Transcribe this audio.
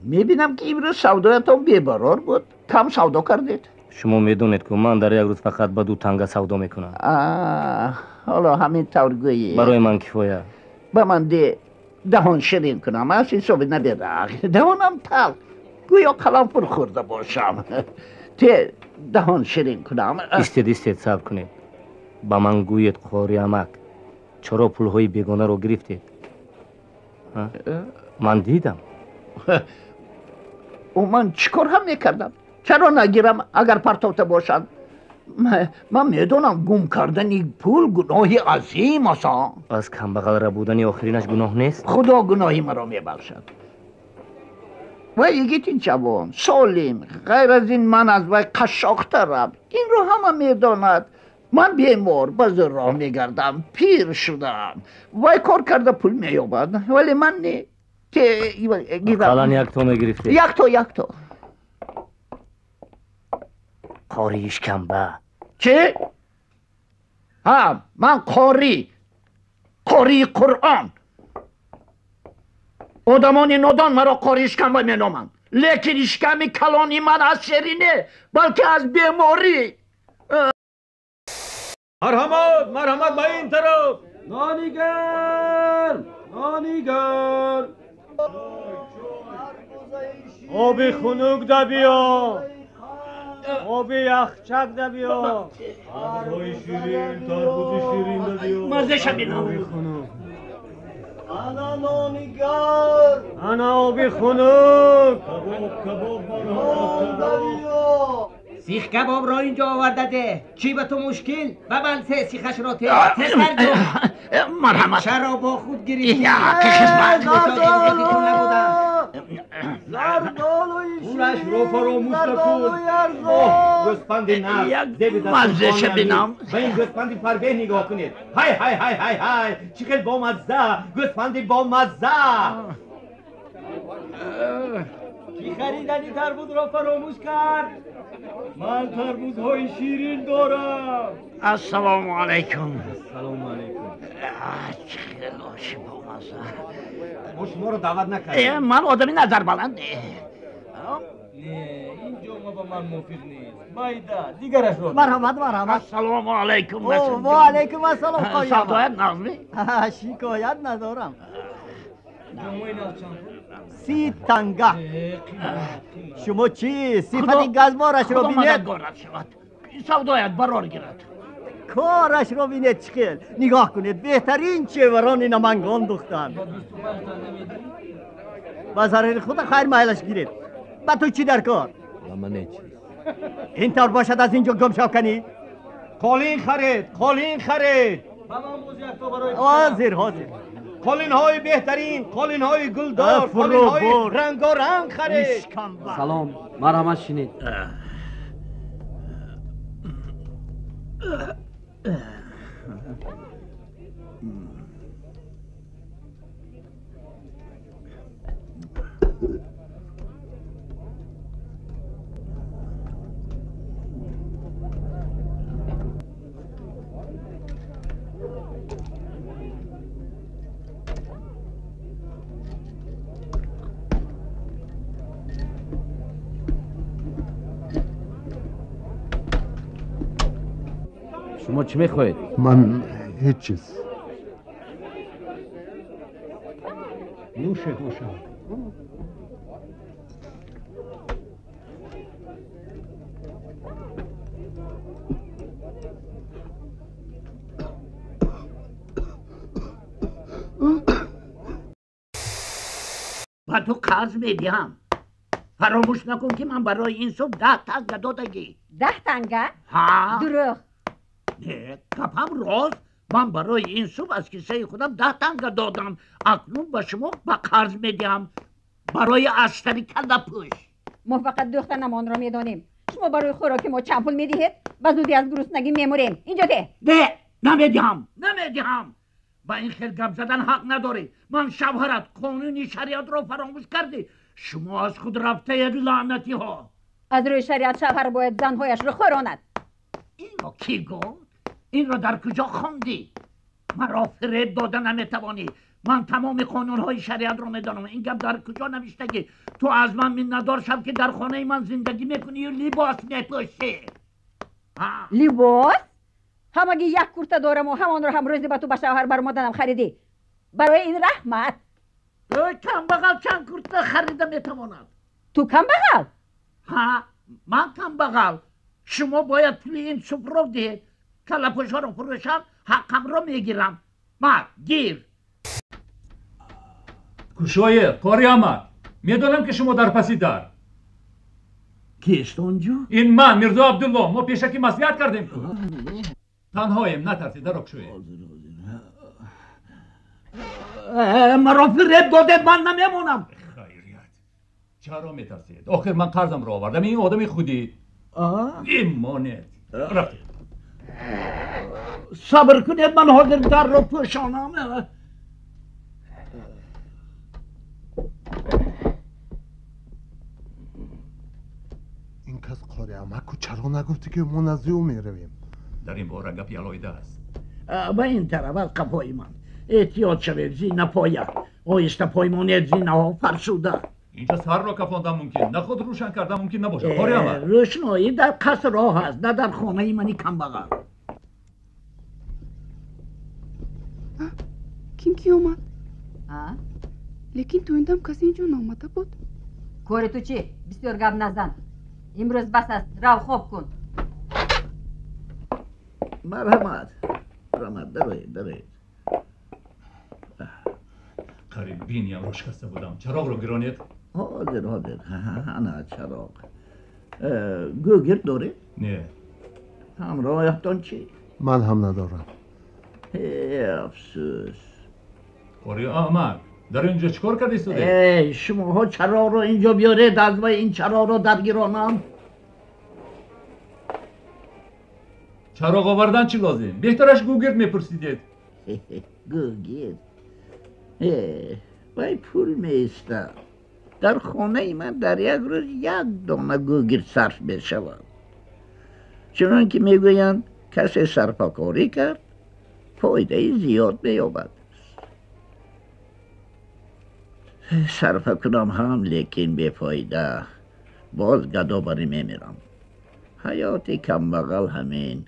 Мебинам ки имрӯз савдоятон бебарор буд. Кам савдо кардед. Шумо медонед ку ман дар як рӯз фақат ба 2 танга савдо мекунам. Ҳоло ҳамин тавр гӯӣ. Барои ман кифоя. Ба ман де даҳон ширин кунам, аз ҳисоби наберақ. Даҳонам талх, гӯё қаламфур хӯрда бошам. Те даҳон ширин кунам. Истед, истед, сабр кунед. Ба ман гӯед қори амак, чаро пулҳои бегонаро гирифтед? Ман дидам. Ӯ ман чӣ кор ҳам мекардам? Чаро нагирам агар партофта бошанд? Ман медонам гум кардани пул гуноҳи азим аст. Аз камбағалра будани охиринаш гуноҳ нест? Худо гуноҳи маро мебахшад. Вай йигити ҷавон, солим, ғайр аз ин ман аз вай қашшоқтарам. Инро ҳама медонад. Ман бемор, ба зӯр роҳ мегардам, пир шудам. Вай кор карда пул меёбад, вале ман не. Ақаллан якто мегирифтед. Якто, якто. Қории ишкамба. Чӣ? Ҳа, ман қорӣ. Қории Қуръон. Одамони нодон маро қории ишкамба меноманд. Лекин ишками калони ман аз шерӣ не, балки аз беморӣ. Марҳамат, марҳамат ба ин тараф. Нони гарм, нони гарм. Оби хунук да биё. Оби яхчак да биё. Тарбузи ширин, тарбузи ширин да биё. Маззаша бинам. Оби хунук. Ана нони гарм. Ана оби хунук. Кабоб, кабоб, марҳамат, кабоб. Сих кабобро инҷо овардаде. Чӣ ба ту мушкил? Ба ман се сихашро те. Марҳамат. Чаро бо худ гирифтӣ? Хизмат. Пулашро фаромӯш накун. Оҳ, гӯспанди нағз. Маззаша бинам. Ба ин гӯспанди фарбеҳ нигоҳ кунед. Ҳай, ҳай, ҳай, ҳай, ҳай. Чӣ хел бомазза. Гӯспанди бомазза. Кӣ харидани тарбузро фаромӯш кард? Ман тарбузҳои ширин дорам. Ассалому алайкум. Ассалому алайкум. Чӣ хел оши бомазза. Мо шуморо даъват накардем. Ман одами назарбаланд. Не, ин ҷома ба ман мувофиқ нест. Майда, дигарашро. Марҳамат, марҳамат. Ассалому алайкум. Ва алайкум ассалом. Савдоят нағзми? Шикоят надорам. Ҷомаи нав чанд пул? 30 танга. Шумо чӣ? Сифати газборашро бинед. Мададгорат шавад. Савдоят барор гирад. Корашро бинед чӣ хел. Нигоҳ кунед, беҳтарин чеварони Намангон духтанд. Ба 25 та намедиҳӣ? Ба зарари худа хайр майлаш гиред. Ба ту чӣ дар кор? Ба ман ҳеҷ чиз. Ин тавр бошад аз инҷо гум шав канӣ. Қолин харед, қолин харед. Ба ман боз якто барои ҳозир, ҳозир. Қолинҳои беҳтарин, қолинҳои гулдор, қолинҳои рангоранг харед. Салом, марҳамат шинед. Шумо чӣ мехоҳед? Ман ҳеҷ чиз. Нӯшед бошад. Ба ту қарз медиҳам. Фаромӯш накун ки ман барои ин субҳ 10 танга додагӣ. 10 танга? Ҳа. Дурӯғ. Не, гапам рост. Ман барои ин субҳ аз киссаи худам 10 танга додам. Акнун ба шумо ба қарз медиҳам. Барои аштари каллапӯш. Мо фақат духтанамонро медонем. Шумо барои хӯроки мо чанд пул медиҳед? Ба зудӣ аз гуруснагӣ мемурем. Инҷо де. Не, намедиҳам, намедиҳам. Ба ин хел гап задан ҳақ надорӣ. Ман шавҳарат қонуни шариатро фаромӯш кардӣ. Шумо аз худ рафтаед, лаънатиҳо. Аз рӯи шариат шавҳар бояд занҳояшро хӯронад. Инро кӣ гуфт? Инро дар куҷо хондӣ? Маро фиреб дода наметавонӣ. Ман тамоми қонунҳои шариатро медонам. Ин гап дар куҷо навиштагӣ? Ту аз ман миннатдор шав, ки дар хонаи ман зиндагӣ мекунию либос мепӯшӣ. Либос? Ҳамагӣ як курта дораму ҳамонро ҳам рӯзи ба ту ба шавҳар баромаданам харидӣ. Барои ин раҳмат. Камбағал чанд курта харида метавонад? Ту камбағал? Ҳа, ман камбағал. Шумо бояд пули ин супро диҳед. Калапӯшҳоро фурӯшам, ҳаққамро мегирам. Ма, гир. Кушоед, қори амак. Медонам, ки шумо дар паси дар. Кист онҷо? Ин ман, Мирзо Абдулло. Мо пешакӣ маслиҳат кардем. Танҳоем, натарсед, даро кушоед. Маро фиреб додед, ман намемонам. Хайрият, чаро метарсед? Охир ман қарзамро овардам. Ин одами худӣ. Имонед. Рафтед. Сабр кунед, ман ҳозир дарро пӯшонам. Ин кас қори амаку чаро нагуфтӣ, ки мо назди ӯ меравем? Дар ин бора гапи алоҳида аст. Ба ин тараф, аз қафои ман. Эҳтиёт шавед, зинапоя. Оҳиста поймонед, зинаҳо фарсуда. Инҷо сарро кафондан мумкин, на худ рӯшан кардан мумкин набошад. Қори амак. Рӯшноӣ дар қаср роҳ аст, на дар хонаи мани камбағал. Ким ки омад? Лекин то ин дам касе инҷо наомада буд. Кори ту чӣ? Бисёр гап назан. Имрӯз бас аст, рав хоб кун. Марҳамат, марҳамат, дароед, дароед. Қариб биниямро шикаста будам. Чароғро гиронед. Ҳозир, ҳозир. Ана чароғ. Гӯгирд доред? Не. Ҳамроҳатон чӣ? Ман ҳам надорам. Афсӯс. Қори амак, дар инҷо чӣ кор карда истодед? Эй, шумоҳо чароғро инҷо биёред, аз вай ин чароғро даргиронам. Чароғ овардан чӣ лозим? Беҳтараш гӯгирд мепурсидед. Гӯгирд? Вай пул меистад. Дар хонаи ман дар як рӯз як дона гӯгирд сарф мешавад. Чунон ки мегӯянд, касе сарфакорӣ кард, фоидаи зиёд меёбад. Сарфа кунам ҳам, лекин бефоида. Боз гадобарӣ мемирам. Ҳаёти камбағал ҳамин.